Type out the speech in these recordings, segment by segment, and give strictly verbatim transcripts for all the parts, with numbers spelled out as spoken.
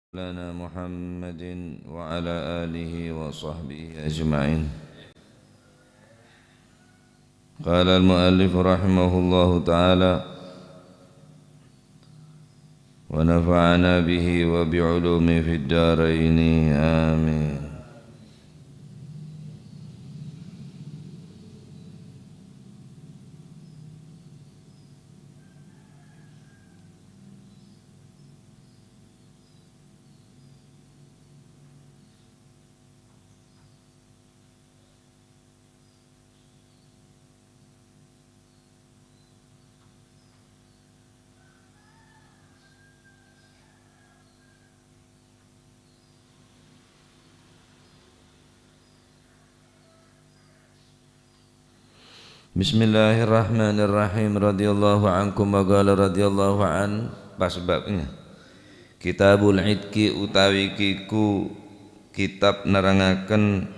مولانا محمد وعلى آله وصحبه أجمعين. قال المؤلف رحمه الله تعالى: ونفعنا به وبعلومه في الدارين، آمين. Bismillahirrahmanirrahim. Radhiyallahu ankum wa qala radhiyallahu an. Pas bab ini. Kitabul Itqi utawi kiku kitab nerangaken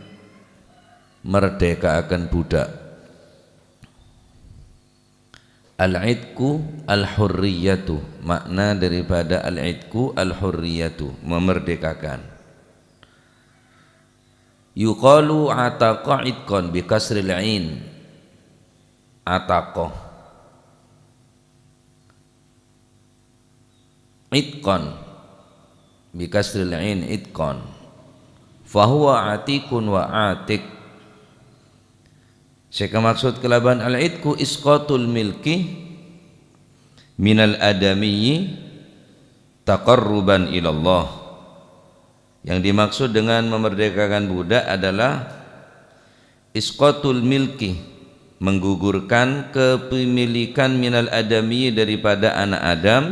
merdekaaken budak. Al-itqu al-hurriyatu. Makna daripada al-itqu al-hurriyatu, memerdekakan. Yuqalu ataqa itqan bi kasril ain. Ataqa. Itqan. Bi kasril ain, itqan. Fahuwa atiqun wa atiq. Sè kamaksud kalabân al-itqu isqatul milki minal adamiyyi taqarruban ilallah. Yang dimaksud dengan memerdekakan budak adalah isqatul milki, menggugurkan kepemilikan minal adami daripada anak Adam,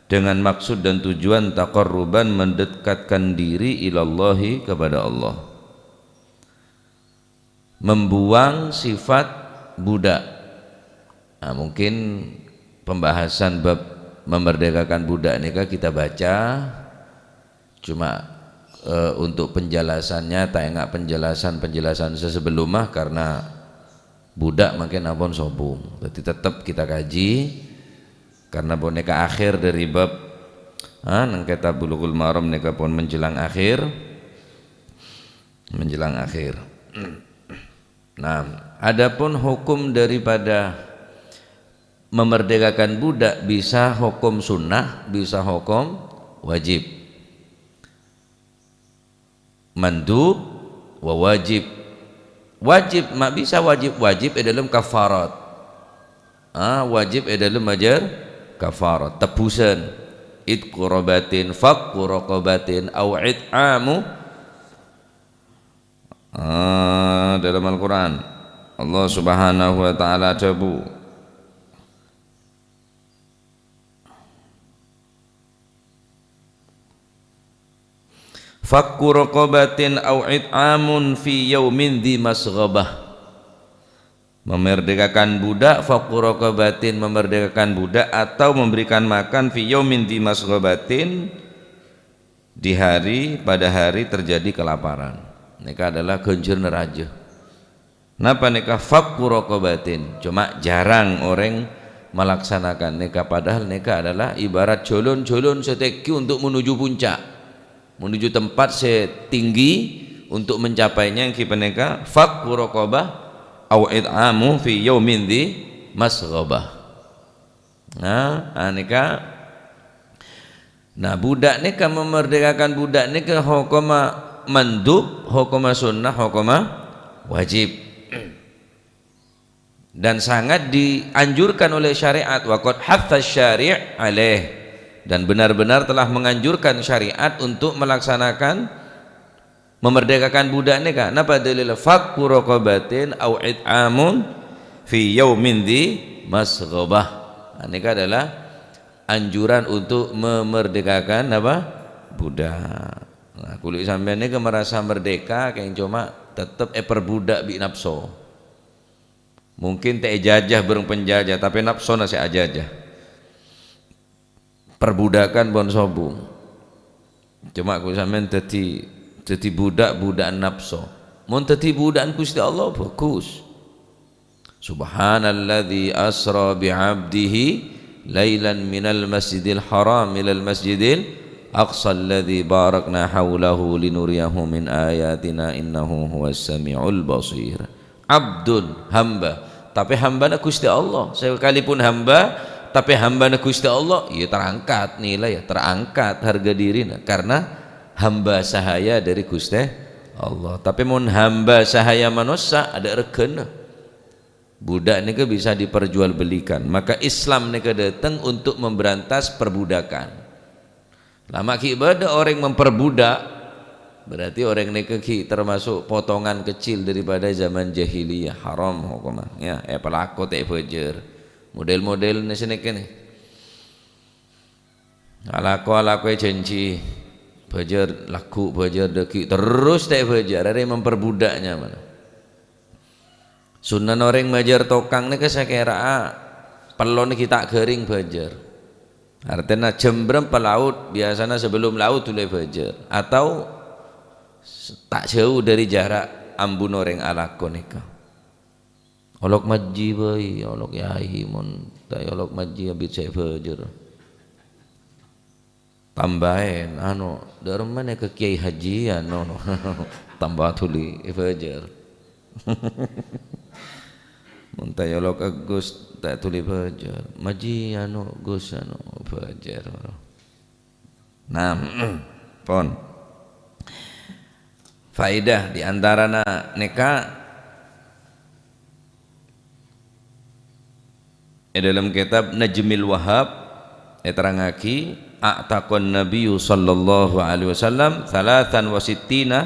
dengan maksud dan tujuan taqarruban, mendekatkan diri ilallahi, kepada Allah. Membuang sifat budak. Nah, mungkin pembahasan bab memerdekakan budak nèka kita baca, cuma, eh, untuk penjelasannya, ta' enga' penjelasan-penjelasan sè sebelumnya karena budak mangkèn ampon sobung. Jadi tetap kita kaji karena panèka akhir dari bab, ah, neng kitab Bulughul Maram nèka pon menjelang akhir. Menjelang akhir. Nah, adapun hukum daripada memerdekakan budak bisa hukum sunnah, bisa hukum wajib. Mandub wa wajib. Wajib, ma' bisa wajib, wajib è dâlem kafarat. Ah, wajib è dâlem majâr kafarat. Tebusan. Itqu raqabatin, fakkhu raqabatin, au it'amu. Ah, dalam Al-Quran, Allah Subhanahu wa Ta'ala adhâbu, "Fakku raqabatin au it'amun fi yaumin dzi masghabah." Memerdekakan budak, fakku raqabatin, memerdekakan budak atau memberikan makan, fi yaumin dzi masghabatin, di hari, pada hari terjadi kelaparan. Nèka adalah ghânjhârânna rajâ. Napa nèka? Fakku raqabatin. Cuma jarang orang melaksanakan nèka, padahal nèka adalah ibarat jhâlân-jhâlân sè tèngghi untuk menuju puncak. Menuju tempat sè tinggi untuk mencapainya, èngghi panèka fakku raqabah au it'amu fi yaumin dzi masghabah. Nah, anèka. Nah, budak nèka, memerdekakan budak nèka hukuma mandub, hukuma sunnah, hukuma wajib. Dan sangat dianjurkan oleh syariat, wa qad hatha syari' alaih, dan benar-benar telah menganjurkan syariat untuk melaksanakan, memerdekakan budak nèka. Napa dalil? Fakku raqabatin au it'amun fi yaumin dzi masghabah. Nah, nèka adalah anjuran untuk memerdekakan apa? Budak. Nah, kulâ sampèyan nèka merasa merdeka, kèng coma tetep èperbudak bi' napso. Mungkin ta' èjajah bhâreng penjajah, tapè napsona sè ajajah. Perbudakan pon sobung. Coma kulâ sampèyan dhâddhi, dhâddhi budak, budakna napso. Mon dhâddhi budakna Ghustè Allah, bagus. Subhanalladzi asra bi 'abdihi lailan minal masjidil haram ilal masjidil Aqsal ladzi barakna haulahu linuriyahu min ayatina innahu huwas sami'ul basir. Abdun, hamba. Tapè hambana Ghustè Allah. Sakalipun hamba, tapè hambana Ghustè Allah, ya terangkat nilai, ya terangkat harga dirina. Karena hamba sahaya dâri Ghustè Allah. Tapè mon hamba sahaya manossa, adâ' règhâna. Budak nèka bisa diperjualbelikan. Maka Islam nèka dâteng untuk memberantas perbudakan. Lama ghi' bâdâ orèng memperbudak, berarti orèng nèka ghi' termasuk potongan kecil daripada zaman jahiliyah, haram hokomma. Ya, èpalako ta' bâjâr. Model-model nè sanèka nè. Alako-alako èjhânjhi, bâjâr lagghu', bâjâr dâggi', terros ta' bâjâr, arèya memperbudak nyamana. Sunnana orèng majâr tokang nèka sakèra'a pellona ghi' ta' ghâring bâjâr. Artèna jam bârâmpa laut, biasana sebelum laut dhuli bâjâr. Atau s-, ta' jâu dâri jarak ambuna orèng alako nèka. Olok majhi bhâi, olok yai, mon ta' olok majhi abit sè bâjâr. Tambâi, anu, dâ' remma nèka Kèyaè Haji, anu, tamba dhuli bâjâr. Mon ta' èolok Gus, ta' dhuli bâjâr. Majhi, anu, Gus, anu, bâjâr. Nah, pon. Faèdah di antarana nèka, è dâlem kètab Najmil Wahhab èterrangngaghi, a'taqan Nabiyyu sallallahu alaihi wasallam thalathan wa sittina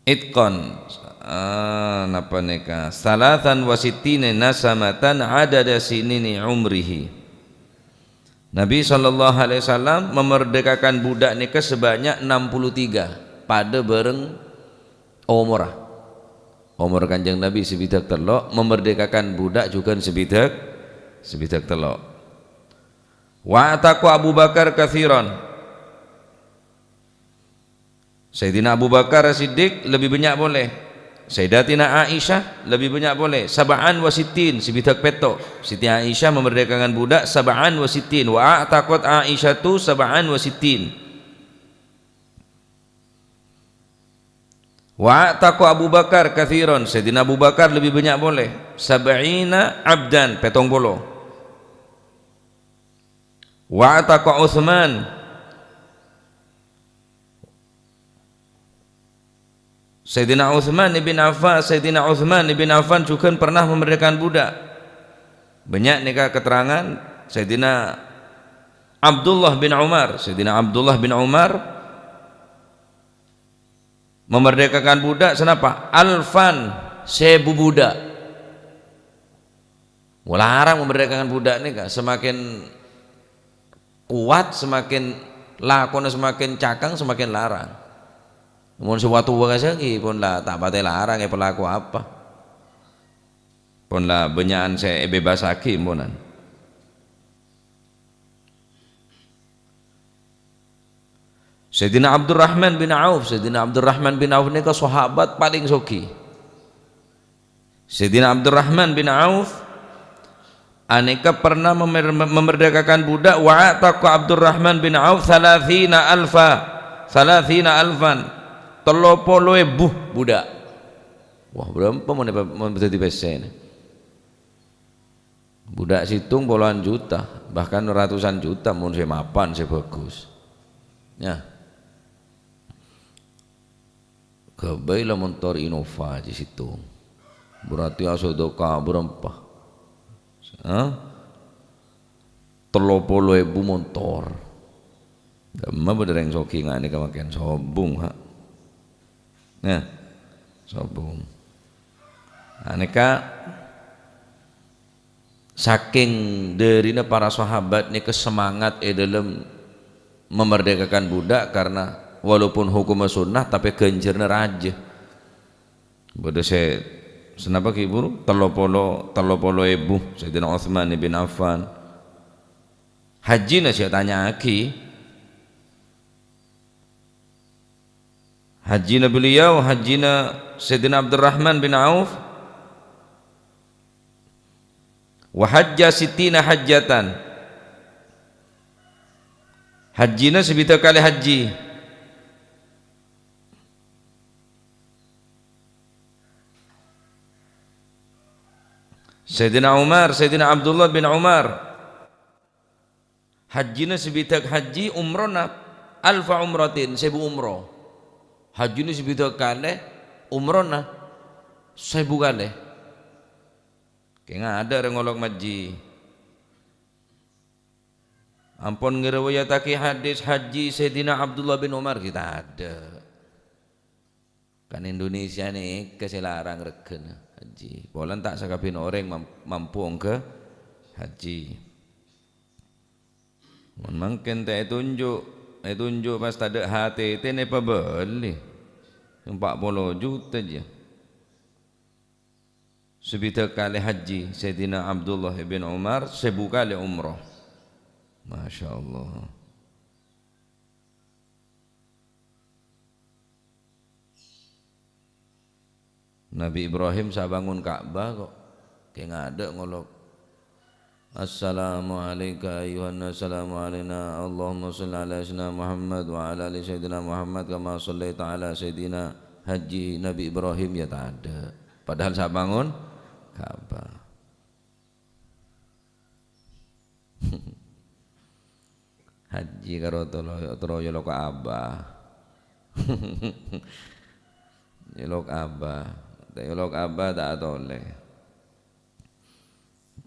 itqan. Ah, napa nèka? Thalathan wa sittina nasamatan adada sinini umrihi. Nabi sallallahu alaihi wasallam memerdekakan budak nèka sebanyak enam puluh tiga, padâ bâreng omorra. Omor Kanjeng Nabi sabidhâk tello', memerdekakan budak jhughân sabidhâk, sabidhâk tello'. Wa ataqa Abu Bakar katsiran. Sayyidina Abu Bakar As-Siddiq lebbi bânnya' polè. Sayyidatina Aisyah lebbi bânnya' polè, sab'an wa sittin, sabidhâk pètto'. Siti Aisyah memerdekakan budak sab'an wa sittin, wa a'taqat Aisyatu sab'an wa sittin. Wa a'taqa Abu Bakar katsiran, Sayyidina Abu Bakar lebbi bânnya' polè, sab'ina abdan, pèttong polo. Wa a'taqa Utsman, Sayyidina Utsman ibn Affan, Sayyidina Utsman ibn Affan jhughân pernah memerdekakan budak. Bânnya' nèka keterangan Sayyidina Abdullah bin Umar. Sayyidina Abdullah bin Umar memerdekakan budak sanapa? Alfan, sèbu budak. Wah, larang memerdekakan budak nèka, semakin kuat, semakin lakona semakin cakang, semakin larang. Mon sè wa-towa ka'issa' ghi' pon la ta' patè larang èpalako apa. Pon la bânnya'an sè èbebasaghi emponan. Sayyidina Abdurrahman bin Auf, Sayyidina Abdurrahman bin Auf nèka sahabat palèng soghi. Sayyidina Abdurrahman bin Auf anèka pernah memer-, memerdekakan budak, wa ataqa Abdurrahman bin Auf tsalatsina alfa, tsalatsina alfan, tello polo èbu budak. Wah, bârâmpa mon èpa-, mon dhâddhi pèssèna? Budak sèttong polowan juta, bahkan ratusan juta mon sè mapan sè bhâghus. Ya. Ghâbây la montor Innova jiyâ sèttong. Berarti asodaka bârâmpa? Hah? Tello polo èbu montor. Dâmma bâdâ rèng soghi nga' nèka makèn sobung, ha'. Nah, sobung. Nah, nèka sakèng dârina para sahabat nèka semangat è dâlem memerdekakan budak karena walaupun hukumma sunnah, tapè ghânjhârânna rajâ. Bâdâ sè, sanapa ghi' buru? Tello polo, tello polo èbu, Sayyidina Utsman bin Affan. Hajjina sè ètanya'aghi. Hajjina beliau, hajjina Sayyidina Abdurrahman bin Auf. Wa hajja sittina hajjatan. Hajjina sabidhâk kalè hajji. Sayyidina Umar, Sayyidina Abdullah bin Umar. Hajjina sabidhâk hajji, umrona alfa umratin, sèbu umroh. Hajjina sabidhâk kalè, umrona sèbu kalè. Kèng adâ' rèng olok majji. Ampon ngriwayattaghi hadis hajji Sayyidina Abdullah bin Umar, ghi' tadâ'. Kan Indonesia nèka sè larang règhâna hajji. Polana ta' sakabbhiyânna orèng mam-, mampu ongghâ hajji. Mon mangkèn ta' ètonjhu', ètonjhu' pas tadâ' H T T nè pabâli. Empa' polo juta jiyâ. Sabidhâk kalè hajji Sayyidina Abdullah bin Umar, sèbu kalè umroh. Masya Allah. Nabi Ibrahim sabangun Ka'bah kok. Kèng adâ' ngolok. Assalamu alaika ayyuhan nabi, assalamu alaina. Allahumma shalli ala sayyidina Muhammad wa ala ali sayyidina Muhammad kama shallaita ala sayyidina Hajji Nabi Ibrahim, ya tadâ'. Padahal sabangun Ka'bah. Hajji karo tolo-, toro yolok abah. Yolok abah. Ta' yolok abah ta' atolè.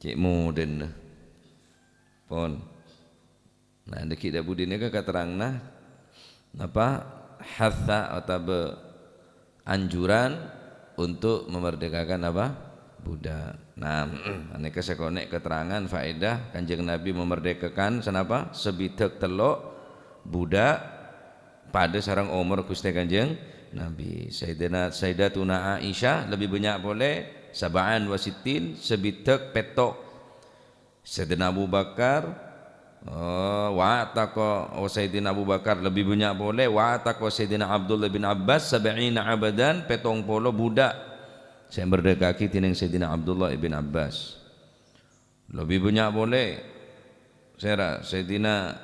Cè' modhâna. Pon. Nah, dâgghi' dâ' budina ka katerranganna napa? Hatha otabâ anjuran untuk memerdekakan apa? Budak. Nah, anèka sakonè' keterangan faedah Kanjeng Nabi memerdekakan sanapa? Sabidhâk tello' budak padâ sareng omor Ghustè Kanjeng Nabi. Sayyidina, Sayyidatuna Aisyah lebbi bânnya' polè, sab'an wa sittin, sabidhâk pètto'. Sayyidina Abu Bakar, oh, wa'taqa, oh, Sayyidina Abu Bakar lebbi bânnya' polè, wa'taqa Sayyidina Abdullah bin Abbas sab'ina abdan, pèttong polo budak sè èmerdeka'aghi dènèng Sayyidina Abdullah bin Abbas. Lebbi bânnya' polè, sèra, Sayyidina,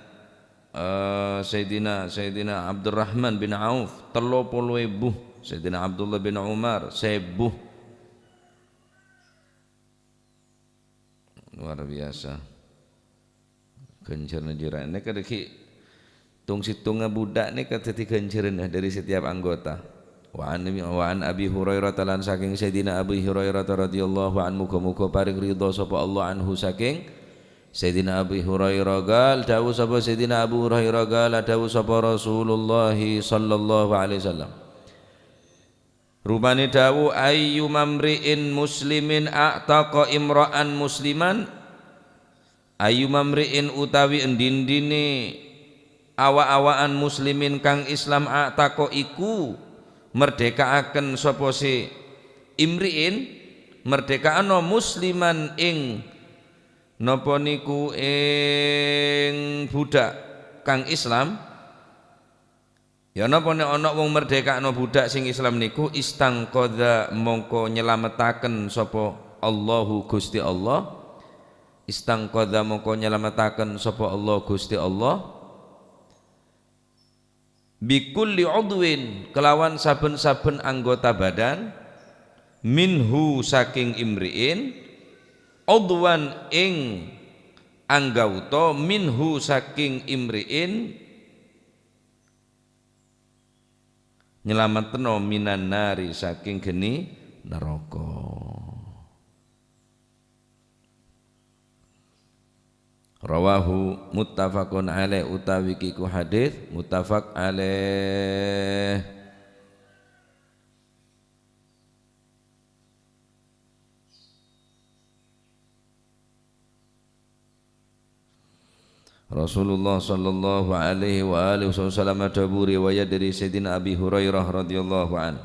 eh, Sayyidina, Sayyidina Abdurrahman bin Auf, tello polo èbu, Sayyidina Abdullah bin Umar, sèbu. Luar biasa. Ghânjhârânna jârèya. Nèka dâgghi' tong-sèttongnga budak nèka dhâddhi ghânjhârânna dhâri setiap anggota. Wa an, wa an Abi Hurairah, lan sakèng Sayyidina Abi Hurairah radhiyallahu anhu, moghâ-moghâ parèng ridha sapa Allah anhu sakèng Sayyidina Abi Hurairah, qal, dhâbu sapa Sayyidina Abu Hurairah, qala, dhâbu sapa Rasulullah sallallahu alaihi wasallam. Rupanè dhâbu, "Ayyumamri'in muslimin a'taqa imra'an musliman," ayyumamri'in utawi endindine awa-awaan muslimin kang Islam, "a'taqa iku merdekaaken sapa se imri'in, merdekaano musliman ing napa niku ing budak kang Islam." Ya napa ne ana wong merdeka'no budak sing Islam niku, istangqadha mongko nyelameta'aken sapa Allahu Gusti Allah. Istangqadha mongko nyelameta'aken sapa Allah Gusti Allah. Bikulli udwin, kelawan saben-saben anggota badan, minhu saking imri'in, udwan ing anggauta, minhu saking imri'in, nyelametno minan nari saking geni neraka. Rawahu muttafaqun alaih, utawi kiku hadis muttafaq alaih. Rasulullah sallallahu alaihi wa alihi wasallam adhâbu, riwayat dari Sayyidina Abi Hurairah radhiyallahu anhu.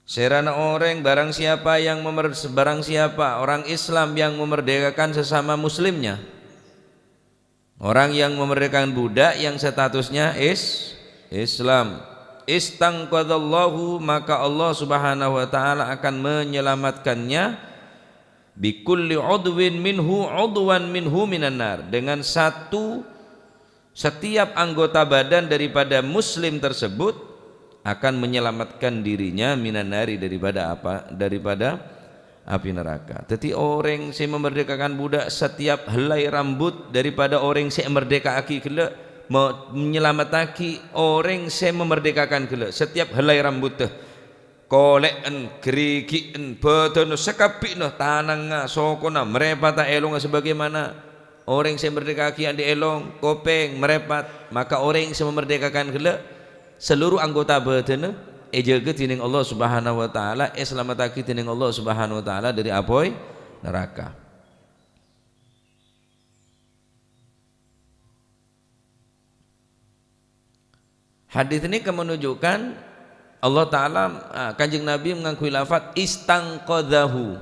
Serana oreng, barang siapa yang memer-, barang siapa orang Islam yang memerdekakan sesama muslimnya, orang yang memerdekakan budak yang statusnya is-, Islam, istangqadallahu, maka Allah Subhanahu wa Ta'ala akan menyelamatkannya "Bikulli udwin minhu udwan minhu minan nar." Dengan satu, setiap anggota badan daripada muslim tersebut akan menyelamatkan dirinya minan nari, daripada apa? Daripada api neraka. Jadi, orèng sè memerdekakan budak setiap helai rambut daripada orèng sè merdeka'aghi ghellâ', me-, menyelamataghi orèng sè memerdekakan ghellâ'. Setiap helai rambut, eh, kolè'en, ghârighi'en, bâdânna sakabbhina, tanangnga, sokona, mrèpata, èlongnga, sebagaimana orèng sè merdeka'aghi andi' èlong, kopèng, mrèpat, maka orèng sè memerdekakan ghellâ', seluruh anggota bâdânna èjâgâ dhinèng Allah Subhanahu wa Ta'ala, èsalamettaghi dhinèng Allah Subhanahu wa Ta'ala dâri apoy naraka. Hadis ini menunjukkan Allah Ta'ala, ah, Kanjeng Nabi ngangghuy lafaz istangqadzahu.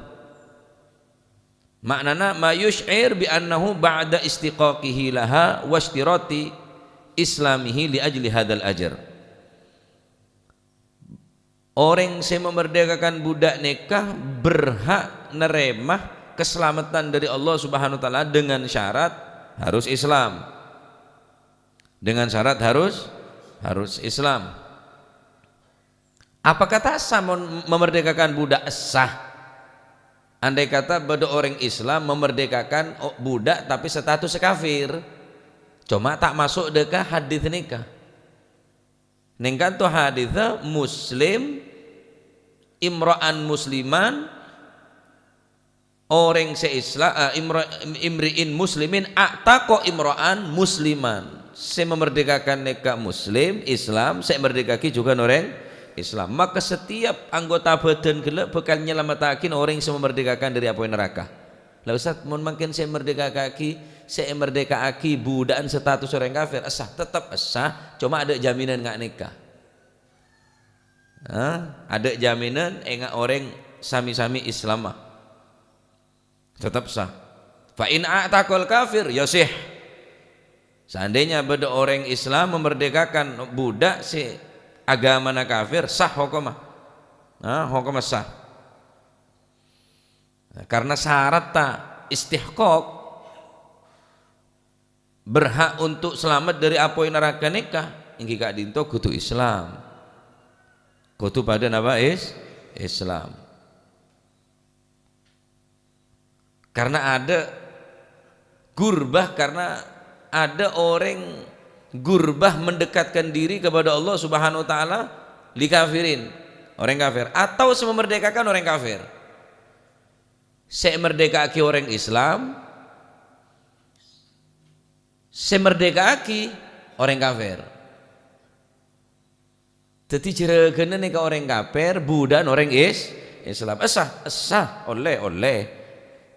Ma'nana ma yusy'ir bi annahu ba'da istiqaqihi laha wa istirati islamihi li ajli hadzal ajr. Orèng sè memerdekakan budak nèka berhak narèma kasalameddhân dâri Allah Subhanahu wa Ta'ala dengan syarat harus Islam. Dengan syarat harus, harus Islam. Apakah ta' sah mon memerdekakan budak? Sah. Andai kata bâdâ orèng Islam memerdekakan o-, budak tapi status kafir, coma ta' maso' dâ' ka hadis nèka. Nèng kanto hadisnya Muslim, imra'an musliman, orèng sè Isla-, eh, imra-, imri'in muslimin a'taqa imra'an musliman. Sè memerdekakan nèka Muslim, Islam, sè merdeka'aghi jhughân orèng Islam. Maka setiap anggota bâdân ghellâ' bhâkal nyalamettaghi orèng sè memerdekakan dâri apoy naraka. "La, Ustaz, mon mangkèn sè merdeka'aghi, sè merdeka'aghi budâ'ân status orèng kafir, sah?" Tetep sah, coma adâ' jaminan nga' nèka. Hah? Adâ' jaminan ènga' orèng sami-sami Islamma. Tetep sah. Fa in a'taqal kafir, ya sah. Seandainya bâdâ orèng Islam memerdekakan budak sè agamana kafir, sah hokomma. Nah, hokomma sah. Nah, karena syarat ta' istihqaq, berhak untuk selamat dari apoy naraka nèka, èngghi ka'dinto kodhu Islam. Kodhu padâ napa? Is-, Islam. Karena adâ' gurbah, karena adâ' orèng gurbah mendekatkan diri kepada Allah Subhanahu wa Ta'ala li kafirin, orèng kafir, atau sè memerdekakan orèng kafir. Sè merdeka'aghi orèng Islam, sè merdeka'aghi orèng kafir. Dhâddhi jhârâghânna nèka orèng kafir, budâ'ân orèng Is-, Islam. Sah, sah, ollè, ollè.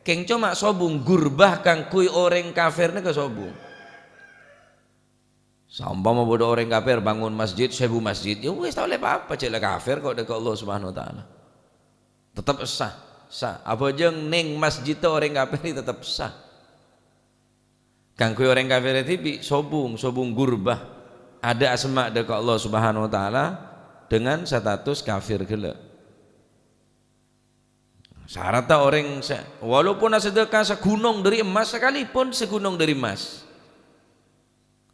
Kèng coma sobung, gurbah kaangghuy orèng kafir nèka sobung. Saompama bâdâ orèng kafir bangun masjid, sèbu masjid, ya wis, ta' ollè pa-apa, cè' la kafir ko' dâ' ka Allah Subhanahu wa Ta'ala. Tetep sah, sah. Abhâjâng nèng masjidda orèng kafir tetep sah. Kaangghuy orèng kafir dhibi', sobung, sobung gurbah, adâ' asemma' dâ' ka Allah Subhanahu wa Ta'ala dengan status kafir ghellâ'. Saratta orèng sè, walaupun asadâka sagunong dâri emmas, sakalipun sagunong dâri emmas.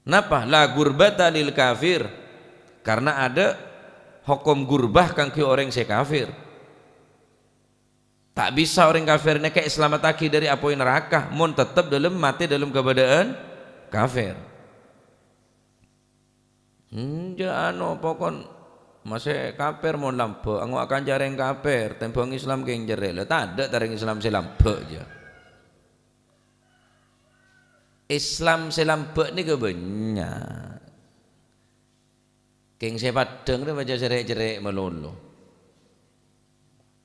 Napa? La gurbata lil kafir. Karena adâ' hokom gurbah kaangghuy orèng sè kafir. Ta' bisa orèng kafir nèka èsalamettaghi dâri apoy naraka, mon tettep dâlem, matè dâlem kabâdâ'ân kafir. Enjâ', ano, pokon masè kafir mon lambâ', angowa kanca rèng kafir, tèmbhâng Islam kèng cerrè'. La, tadâ' ta' rèng Islam sè lambâ', jâ. Islam sè lambâ' nèka bânnya'. Kèng sè paddhâng rè maca cerrè'-cerrè' malolo.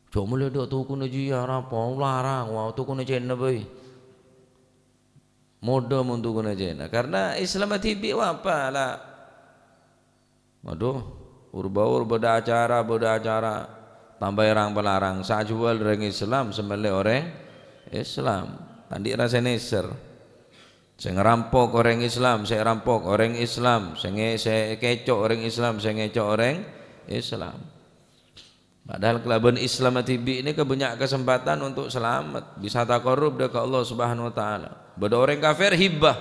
Jhâ' molaè dâ' tokona jiyâ, arapa, larang, wa, tokona Cèna bhâi. Modâ mon tokona Cèna. Karena Islam dhibi' wa apa, la. Waduh, ur-baur bâdâ acara, bâdâ acara. Tambâi rang-palarang, sè ajhuwâl rèng Islam, sè mellè orèng Islam. Andi' ra sè nèser. Sè ngarampok orèng Islam, sè rampok orèng Islam, sè ngè-, sè kèco' orèng Islam, sè ngèco' orèng Islam. Padahal kalabân Islam dhibi' nèka bânnya' kasempadhân untuk salamet, bisa taqarrub dâ' ka Allah Subhanahu wa Ta'ala. Bâdâ orèng kafir hibah,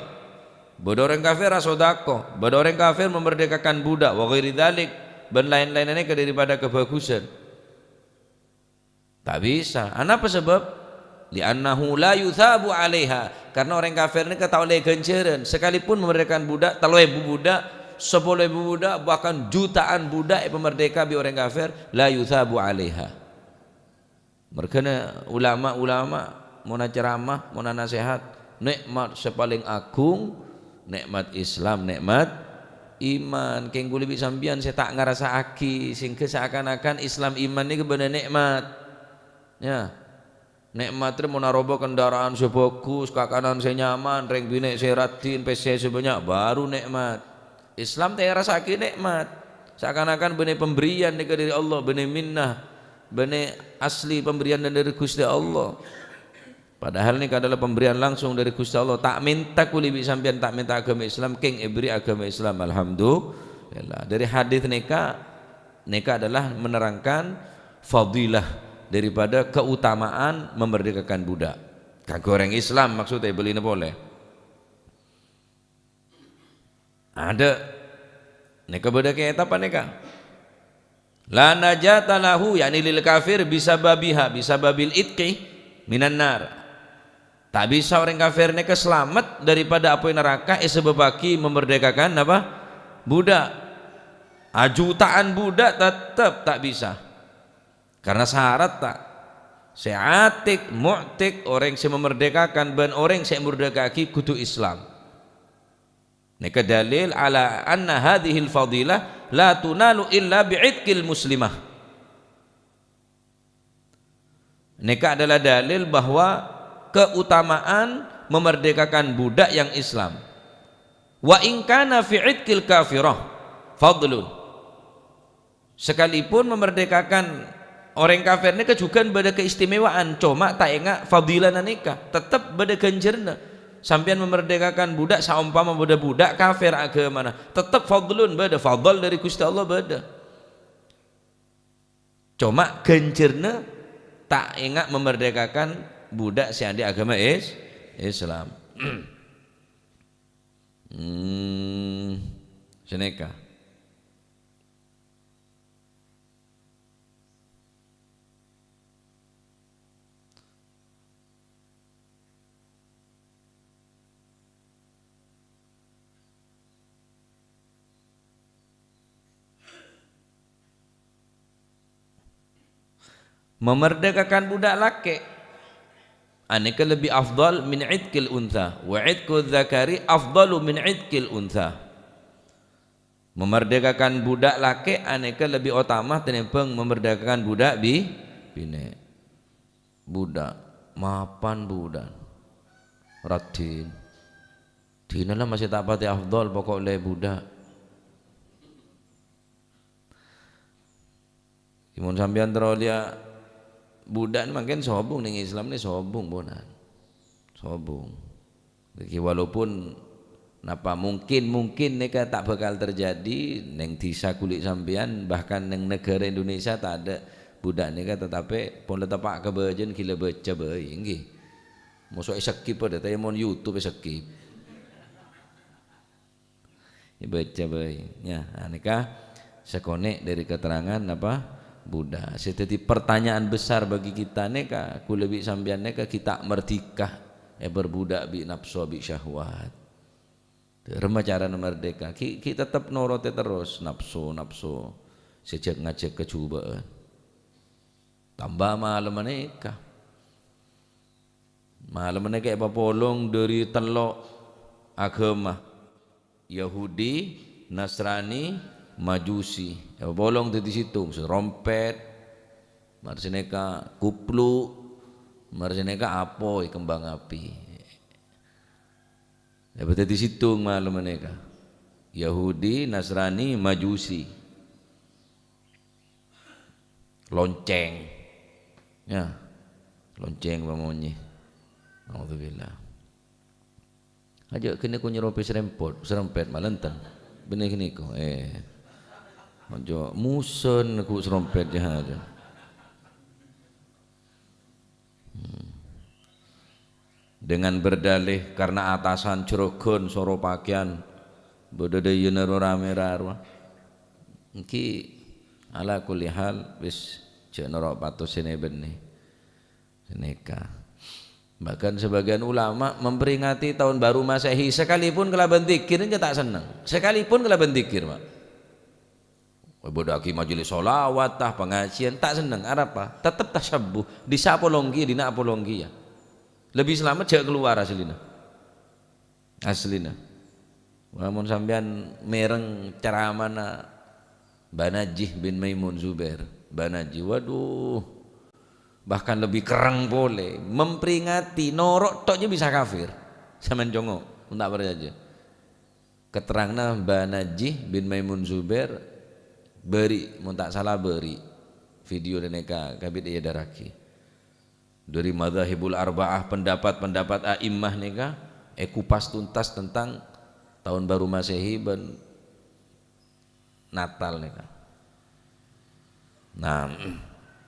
bâdâ orèng kafir asodako, bâdâ orèng kafir memerdekakan budak, wa ghairi dzalik, bân laèn-laènna nèka daripada kabhâghusân. Ta' bisa. Anapa sabâb? "Li'annahu la yutsabu 'alaiha." Karena orèng kafir nèka ta' ollè ghânjhârân. Sekalipun memerdekakan budak, tello èbu budak, sapolo èbu budak, bahkan jutaan budak èpamerdeka bi' orèng kafir, la yutsabu 'alaiha. Merghâna ulama-ulama, monna ceramah, monna nasèhat, nè'mat sè palèng agung, nè'mat Islam, nè'mat iman. Kèng kulâ bi' sampèyan sè ta' ngarassa'aghi, sehingga seakan-akan Islam iman nèka bânnè nè'mat. Ya. Nè'mat rè mon aroba kendaraan sè bhâghus, kakanan sè nyaman, rèng binè' sè raddhin, pèssè sè bânnya', baru nè'mat. Islam ta' èrassa'aghi nè'mat. Seakan-akan bânnè pemberian nèka dâri Allah, bânnè minnah, bânnè asli pemberian dâri Ghustè Allah. Padahal nèka adalah pemberian langsung dâri Ghustè Allah. Ta' mènta kulâ bi' sampèyan, ta' mènta aghâma Islam, kèng èbherri' aghâma Islam. Alhamdulillah. Dâri hadis nèka, nèka adalah menerangkan fadilah daripada keutamaan memerdekakan budak. Kaangghuy orèng Islam maksudnya, bâlina polè. Adâ'. Nèka bâdâ kètab panèka. "La najata lahu," yakni lil kafir, "bisababiha, bisababil itqi minan nar." Ta' bisa orèng kafir nèka salamet daripada apoy naraka èsabâbbhâghi memerdekakan apa? Budak. Ajutaan budak tetep ta' bisa. Karena syarat ta'. Sè atik, mu'tik, orèng sè memerdekakan bân orèng sè merdeka'aghi kodhu Islam. Nèka dalil ala anna hadzihil fadilah la tunalu illa bi'itqil muslimah. Nèka adalah dalil bahwa keutamaan memerdekakan budak yang Islam. Wa in kana fi itqil kafirah fadlun. Sekalipun memerdekakan orèng kafir nèka jhughân bâdâ keistimewaan, coma ta' enga' fadilana nèka. Tetep bâdâ ghânjhârânna. Sampèyan memerdekakan budak, saompama bâdâ budak kafir aghâmana, tetep fadlun bâdâ, fadl dâri Ghustè Allah bâdâ. Coma ghânjhârânna ta' enga' memerdekakan budak sè andi' aghâma Is-, Islam. Hmm, sanèka. Memerdekakan budak lakè', anèka lebbi afdal min itqil untha, wa itqu dzakari afdalu min itqil untha. Memerdekakan budak lakè' anèka lebbi otama tènèmbhâng memerdekakan budak bi-, binè'. Budak, mapan budak. Raddhin. Dinala masih ta' patè afdal, pokok lè budak. Mon sampèyan terro lèya budak mangkèn sobung nèng Islam nè sobung, ponan. Sobung. Jadi, walaupun napa mungkin, mungkin nèka ta' bakal terjadi nèng dhisa kulâ sampèyan, bahkan nèng negara Indonesia tadâ' budak nèka, tetapi pon la teppa' kabâjâna ghilâ bâca bhâi, ènggi. Mosok èskip padâ, tapè mon YouTube èskip. Èbâca bhâi. Ya, anèka sakonè' dâri keterangan napa? Budak. Sè dhâddhi pertanyaan besar bagi kita nèka, kulâ bi' sampèyan nèka ghi' ta' merdeka, èperbudak bi' napso, bi' syahwat. Remma carana merdeka? Ghi', ghi' tetep norotè terros napso, napso. Sè jhâk-ngajhâk kajhubâ'ân. Tamba malem nèka. Malem nèka èpapolong dâri tello' aghâma. Yahudi, Nasrani, Majusi. Èpapolong dhâddhi sèttong, sè rompèt, mar sanèka kuplu', mar sanèka apoy kembang api. Èpadhâddhi sèttong malem nèka. Yahudi, Nasrani, Majusi. Lonceng. Ya. Lonceng pamonyè. Naudzubillah. Ajâ' ghânèka nyèrompè sèrempot, sèrempèt malènten. Bânnè ghânèka, eh. Ajâ' musen ghu' sèrempèt jâ ajâ'. Dengan berdalih karena atasan jroghon soro pakèyan bâdâ dâjâna ro ramè ra rowa. Èngghi, ala kulli hal, wis jhâ' noro' patos sè nè-bânnè. Sanèka. Bahkan sebagian ulama memperingati tahun baru Masehi sekalipun kalabân dzikir, èngghi ta' senneng. Sekalipun kalabân dzikir, Pak. Bâdâ'âghi majelis sholawat, tah, pengajian, ta' senneng. Arapa? Tetep tasyabbuh. Dissa' apolong kèya, dinna' apolong kèya. Lebih selamat jhâ' kalowar aslina. Aslina. Wah, mon sampèyan mèreng ceramana Banaji bin Maimun Zubair. Banaji, waduh. Bahkan lebih kerrèng polè. Memperingati, noro' tok jhâ' bisa kafir. Sampèyan congo', mon ta' parcajâ. Keteranganna Banaji bin Maimun Zubair, bâri', mon ta' sala bâri'. Video nèka kabit èadarraghi. Dâri madzhabul arba'ah, pendapat-pendapat a'immah nèka èkupas tuntas tentang tahun baru Masehi bân Natal nèka. Nah,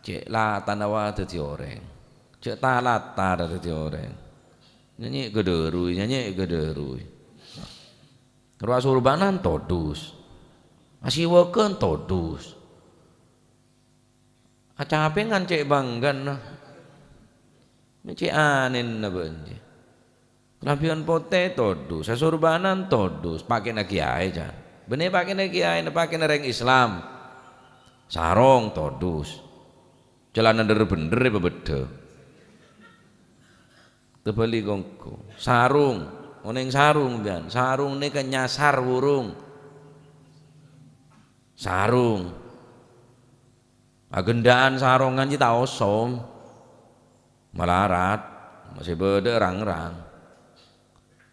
cè' latana wa dâddhi orèng. Cè' ta-latana dâddhi orèng. Nyanyè' ghâdhâruy, nyanyè' ghâdhâruy. Rowa sorbanan todus. Asiwâghân todus. Acapèngan cè' bânggana. Mè' cè' anèna bâ'na jiyâ. Kalambhiyân potè todus, sasorbanan todus, pakèna kèyaè, can. Bânnè pakèna kèyaè, pakèna rèng Islam. Sarong todus. Calana dhâr-bhendhâr èpabhedhâ. Tebali kongko. Sarong, onèng sarong, bân. Sarong nèka nyasar wurung. Sarong. Aghândhâ'ân sarongan jiyâ ta' osom. Malarat, masè bâdâ rang-rang.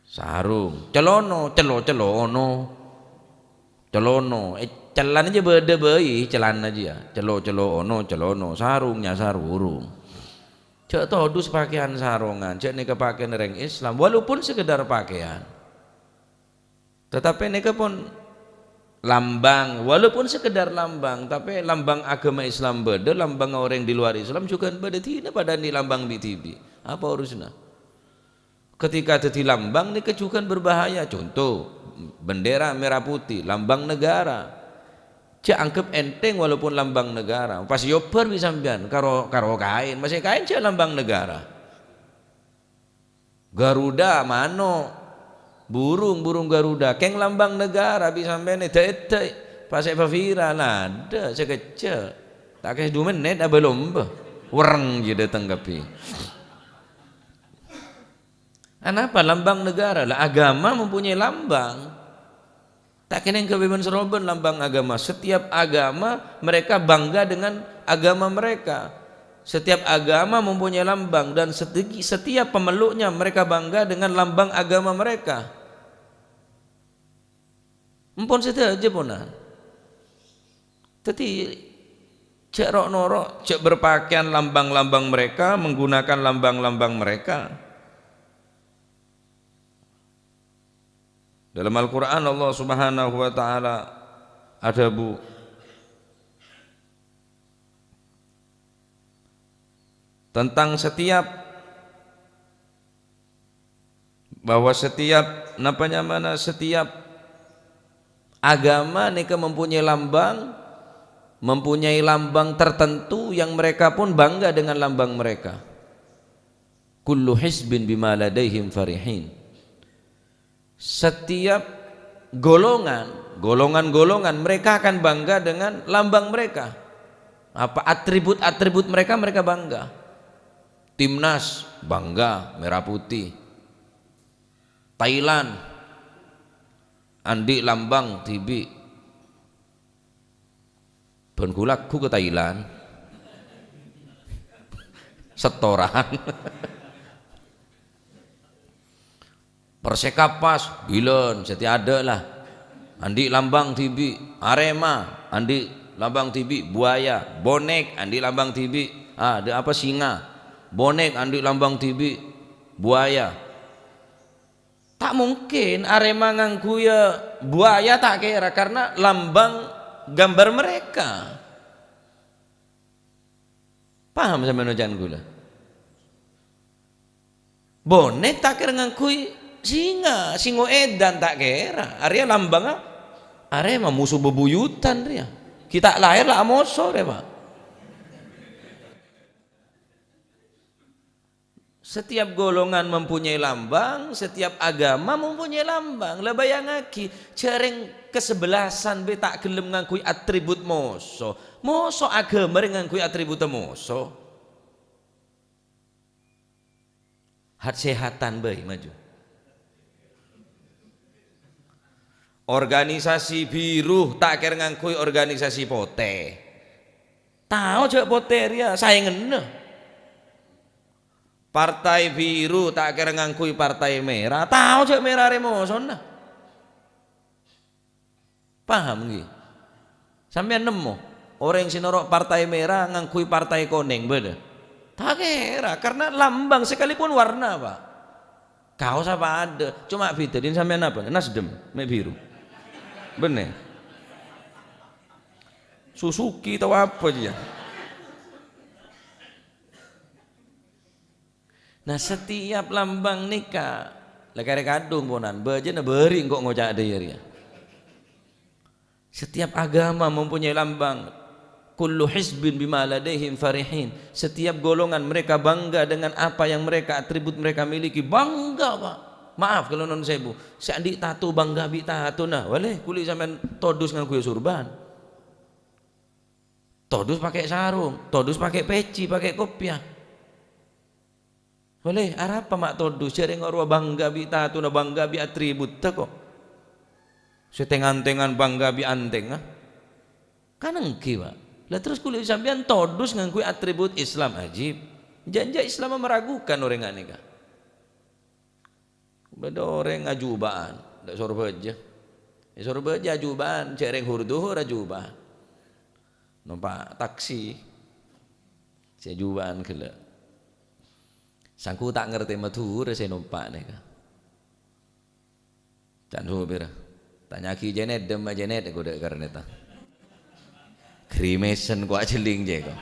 Sarong, colono, colo-colono. Colono, eh, calana jiyâ bâdâ bhâi, calana jiyâ. Colo-colo ono, colono, sarong nyasar wurung. Jhâ' todus pakèyan sarongan, jhâ' nèka pakèyanna rèng Islam, walaupun sekedar pakèyan. Tetapi nèka pon lambang, walaupun sekedar lambang, tapè lambang aghâma Islam bâdâ, lambang orèng di luar Islam jhughân bâdâ, dinah padâ andi' lambang bi'-dhibi'. Apa urusanna? Ketika dâddhi lambang nèka jhughân berbahaya. Conto, bendera merah putih, lambang negara. Jhâ' anggep ènthèng walaupun lambang negara. Pas èobbhâr bi' sampèyan karo, karo kaèn, masè kaèn jhâ' lambang negara. Garuda, mano', burung, burung Garuda, kèng lambang negara, bi' sampèyan èdhâ'-èdhâ', pas èpaviral, adâ' sakejjhâ', ta' kèra du mennèt abâ' lomba, werreng jiyâ dâteng kabbhi. Anapa lambang negara? Lah, agama mempunyai lambang. Ta' kènèng kabbhi bân-sarobân lambang agama. Setiap agama mereka bangga dengan agama mereka. Setiap agama mempunyai lambang dan setegi-, setiap pemeluknya mereka bangga dengan lambang agama mereka. Empon sadhâjâ, ponan. Dâddhi, jhâ' ro'-noro', jhâ' berpakaian lambang-lambang mereka, menggunakan lambang-lambang mereka. Dalam Al-Qur'an Allah Subhanahu wa Ta'ala adhâbu tentang setiap, bahwa setiap, napa nyamana, setiap agama nèka mempunyai lambang, mempunyai lambang tertentu yang mereka pun bangga dengan lambang mereka. "Kullu hizbin bima ladaihim farihin." Setiap golongan, golongan-golongan, mereka akan bangga dengan lambang mereka. Apa atribut-atribut mereka, mereka bangga. Timnas bangga merah putih. Thailand andi' lambang dhibi'. Bân ghulâ ghu ka Thailand. Setoran. Persekapas, bilân, satèya adâ' la. Andi' lambang dhibi', Arema, andi' lambang dhibi', buaya, Bonek, andi' lambang dhibi', ah, adâ' apa, singa. Bonek, andi' lambang dhibi', buaya. Ta' mungkin Arema ngangghuya buaya ta' kèra, karena lambang gambar mereka. Paham sampèyan oca'na ghulâ? Bonèk ta' kèra ngangghuy singa, singo èdan ta' kèra. Arèya lambangnga, arèya ma' moso bebuyutan rèya. Ghi' ta' laèr la amoso rèya, Pak. Setiap golongan mempunyai lambang, setiap agama mempunyai lambang. La bâjângaghi, jhârèng kasebelasan bhâi ta' ghellem ngangghuy atribut moso. Moso agama rèya ngangghuy atribut moso. Hat-sehatan bhâi maju. Organisasi biru ta' kèra ngangghuy organisasi potè. Tao jhâ' potè rèya saènganna. Partai biru ta' kèra ngangghuy partai mèra. Tao jhâ' mèra rèya mosona. Paham, ngghi? Sampèyan nemmo orèng sè noro' partai mèra ngangghuy partai konèng, bâdâ? Ta' kèra, karena lambang sekalipun warna, Pak. Kaossa padâ, coma bhidhâ, dhina sampèyan apa? Nasdem, mè' biru. Bhender. Suzuki tao apa, jiyâ? Nah, setiap lambang nèka, la karè kadhung ponan, bâjâna bâri' engko' ngoca' dâ' iyâ rèya. Setiap agama mempunyai lambang. "Kullu hizbin bima ladaihim farihin." Setiap golongan mereka bangga dengan apa yang mereka, atribut mereka miliki. Bangga, Pak. Maaf kalau non sebu. Sè andi' tato bangga bi' tatona. Walè, kulâ sampèyan todus ngangghuy sorban. Todus pakè' sarong, todus pakè' peci, pakè' kopiah. Walè, arapa ma' todus, jhârèng rowa bangga bi' tatona, bangga bi' atributta ko'. Sè tèng-antèngan bangga bi' antèngnga. Kan ènggi, Pak. La terros kulâ sampèyan todus ngangghuy atribut Islam, ajib. Jhâ'-jhâ' Islam meragukan orèng ghânèka. Bâdâ orèng ajuba'an, dâ' Sorbhâjâ. È Sorbhâjâ ajuba'an, jhârèng hur-dhuhur ajuba'an. Nompa' taksi. Sè ajuba'an ghellâ'. Sangko ta' ngartè Madhurâ sè nompa' nèka. Can sopèrra, "Tanya'aghi Jenet, dâmma Jenet," kodâ karnèta. Grimesen ko' ajhelling, jè ko'.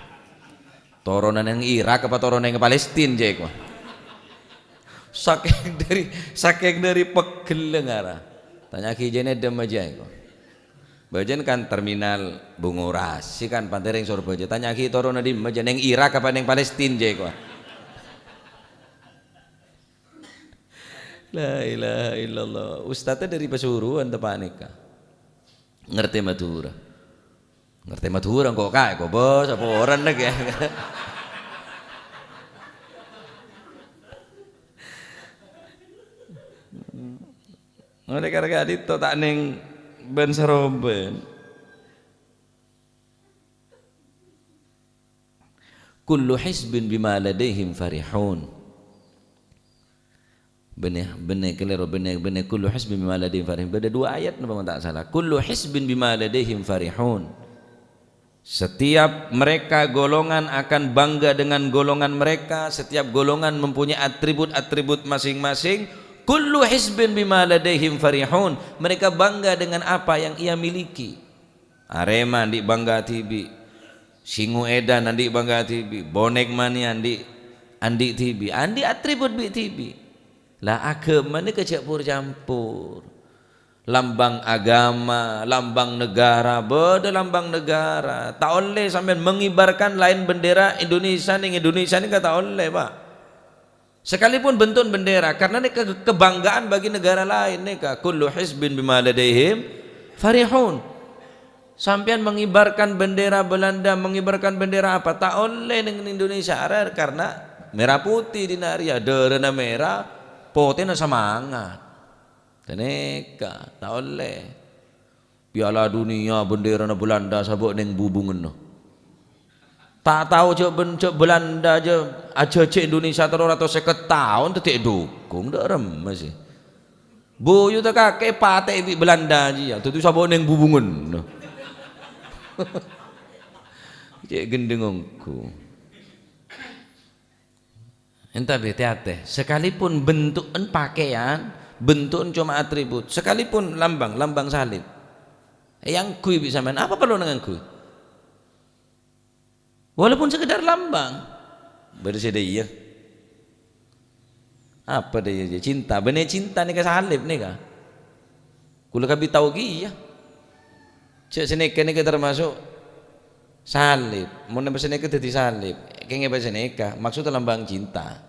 Toronan neng Irak apa toronan neng Palestina, jè ko'. Sakèng dâri, sakèng dâri peggellâ ngara. "Tanya'aghi Jenet, dâmma jè ko'." Bâjâna kan terminal Bungurasi kan, pantè rèng Sorbhâjâ. "Tanya'aghi toronan dâmma jè, neng Irak apa neng Palestina, jè ko'." La ilaha illallah. Ustadznya dari Pasuruan tepa' nèka. Ngartè Madhurâ. Ngartè Madhurâ engko' kaè kobâ, sapa orèng nèka. Oleh karena itu ta' neng bân-sarobân. "Kullu hizbin bima ladaihim farihun." Bânnè, bânnè kalèro, bânnè, bânnè, "Kullu hizbin bima ladaihim farihun." Bâdâ dua ayat napa mon ta' sala. "Kullu hizbin bima ladaihim farihun." Setiap mereka golongan akan bangga dengan golongan mereka, setiap golongan mempunyai atribut-atribut masing-masing. "Kullu hizbin bima ladaihim farihun." Mereka bangga dengan apa yang ia miliki. Arema andi' bangga dhibi', Singoedan andi' bangga dhibi', Bonek Mania andi', andi' dhibi', andi' atribut bi' dhibi'. La, aghâma nèka jhâ' pur-campur. Lambang agama, lambang negara, bâdâ lambang negara. Ta' ollè sampèyan mengibarkan laèn bendera Indonesia neng Indonesia nèka ta' ollè, Pak. Sekalipun bentuk bendera, karena ini ke-, kebanggaan bagi negara lain, nèka, "Kullu hizbin bima ladaihim farihun." Sampèyan mengibarkan bendera Belanda, mengibarkan bendera apa? Ta' ollè neng Indonesia arèya, karena merah putih dinna' rèya, dârâna merah, potèna semangat. Ghânèka, ta' ollè. Piala Dunia bendèrana Belanda sabâ' neng bubungenna. Ta' tao jhâ' ben-, jhâ' Belanda jhâ' ajhâjhi Indonesia tello ratos sèket taon, dhâddhi èdhukung, dâ' remma sè. Buyuta kakè patè bi' Belanda jiyâ, dhâddhi sabâ' neng bubungenna. Cè' gendheng ongghu. Ènta bhâi, tè-atè. Sekalipun bentu'en pakaian, bentu'en coma atribut. Sekalipun lambang, lambang salib. Èangghuy bi' sampèyan, apa parlona ngangghuy? Walaupun sekedar lambang. Bâdâ sè dâ' iyâ. Apa dâ' iyâ, cinta? Bânnè cinta nèka salib nèka. Kaulâ kabbhi tao kèya. Jâ' sanèka nèka termasuk salib. Mon napa sanèka dhâddhi salib. Kèngèng apa sanèka? Maksudnya lambang cinta.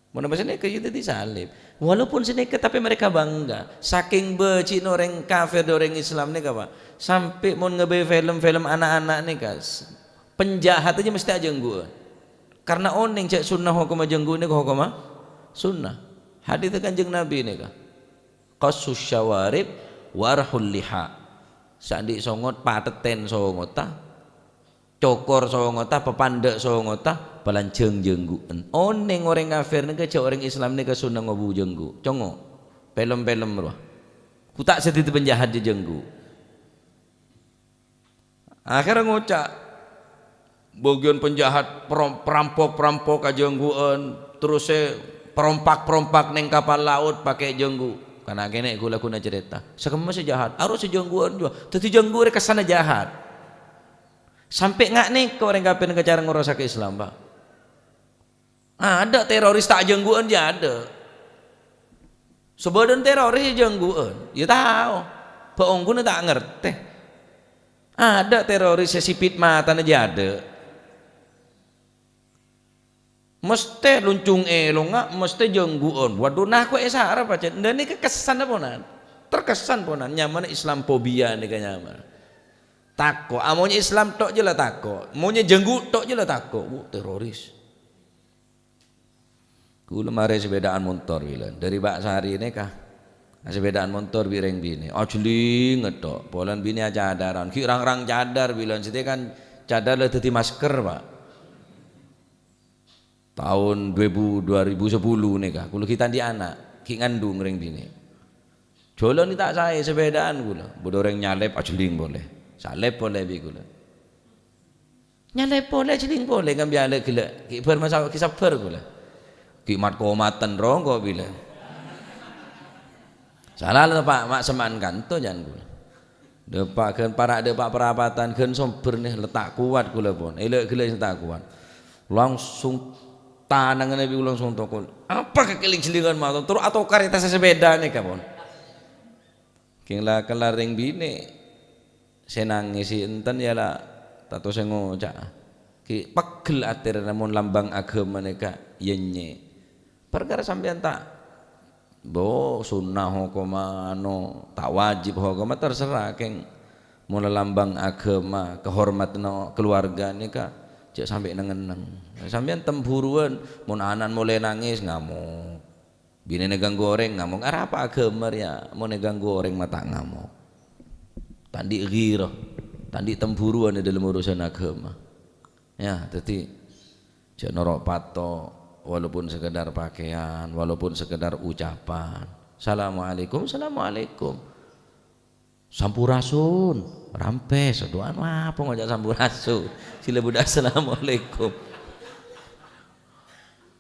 Mon napa sanèka ya dhâddhi salib. Walaupun sanèka, tapi mereka bangga. Saking bâji'na orèng kafir dâ' orèng Islam nèka, Pak. Sampè' mon ngabây film-film anak-anak nèka, s-, penjahat aja mesti ajânggu'ân. Karena onèng jâ' sunnah hokomma jânggu' nèka hokomma sunnah. Hadis Kanjeng Nabi nèka. Qassus syawarib warhul liha. Sè andi' songot, patettèn songotta, cokor songotta, papandhâ' songotta, palanjhâng jânggu'ân. Onèng orèng kafir nèka jâ' orèng Islam nèka sunnah ngobu jânggu'. Congo', film-film rowa. Ghu ta' sè dhâddhi penjahat jâ' jânggu'. Akhèrra ngoca', "Bâgiyân penjahat, perom-, perampok-perampok ajânggu'ân, terros sè perompak-perompak neng kapal laut pakai jânggu'." Kana' kènè' ghu-laghuna carèta. Sakemma sè jahat, aro sè jânggu'ân jâ. Dhâddhi jânggu' rè kessanna jahat. Sampè' nga' nèka orèng kafir nèka cara ngorosaghâ Islam, Pak. Adâ' teroris ta' jânggu'ân, ya adâ'. Sabâdhân teroris ya jânggu'ân, ya tao. Bâ' ongghuna ta' ngartè. Adâ' teroris sè sipit matana, ya adâ'. Mesthè loncong èlongnga, mesthè jânggu'ân. Waduh, nako'è sara pajhât. Nèka kessanna ponan. Terkesan ponan. Nyamana Islamphobia nèka nyamana. Tako'. Amonnya Islam tok jâ la tako'. Monnya jânggu' tok jâ la tako'. Wuh, teroris. Kaulâ marè sepèdaan montor bilân. Dâri Pak Sari nèka. Sepèdaan montor bi' rèng binè'. Ajhâling tok. Polana binè' acadhârân. Ghi' rang-rang cadhâr bilân. Satèya kan cadhâr la dhâddhi masker, Pak. Taon dua ribu, dua ribu sepuluh nèka. Kaulâ ghi' ta' andi' ana'. Ghi' ngandung rèng binè'. Jhâlân ta' saè, sepèdaan kaulâ. Bâdâ orèng nyalèp, ajhâling polè. Salèp polè bi' kaulâ. Nyalèp polè, ajhâling polè, ngambi alè' ghellâ'. Ghi' bâr masa-, ghi' sabbhâr kaulâ. Ghi' mat-komaten rongko' bilân. Sala la, Pak, ma' semma'an kanto jân kaulâ. Dâpa' ghân para' dâpa' parapatan, ghân sombhâr nè, la ta' kowat kaulâ pon. Èlè' ghellâ' sè ta' kowat. Langsung tanangnga bi' langsung tokol. Apa kakè ling-jhâlingan maton? Terros atokar è attas sepèda nèka pon. Kèng la-, kala rèng binè' sè nangès enten ya la, tanto sè ngoca'a. Ghi' pegghel atèrra mon lambang aghâma nèka, ya nyè. Parkara sampèyan ta', bo, sunnah hokomma, ano, ta' wajib hokomma, terserah, kèng. Mon lambang aghâma, kahormadhânna keluarga nèka, jhâ' sampè' neng-enneng. Sampèyan temburuwân, mon ana'na molè nangès, ngamok. Binèna èganggu orèng, ngamok. Arapa aghâma rèya? Mon èganggu orèng, ma' ta' ngamok. Ta' andi' ghirah, ta' andi' temburuwân è dâlem urusan aghâma. Ya, dhâddhi jhâ' noro' pato', walaupun sekedar pakaian, walaupun sekedar ucapan. "Assalamualaikum, assalamualaikum." "Sampurasun, rampès." Aduh, anu apa ngoca' sampurasun? Sila budi assalamualaikum.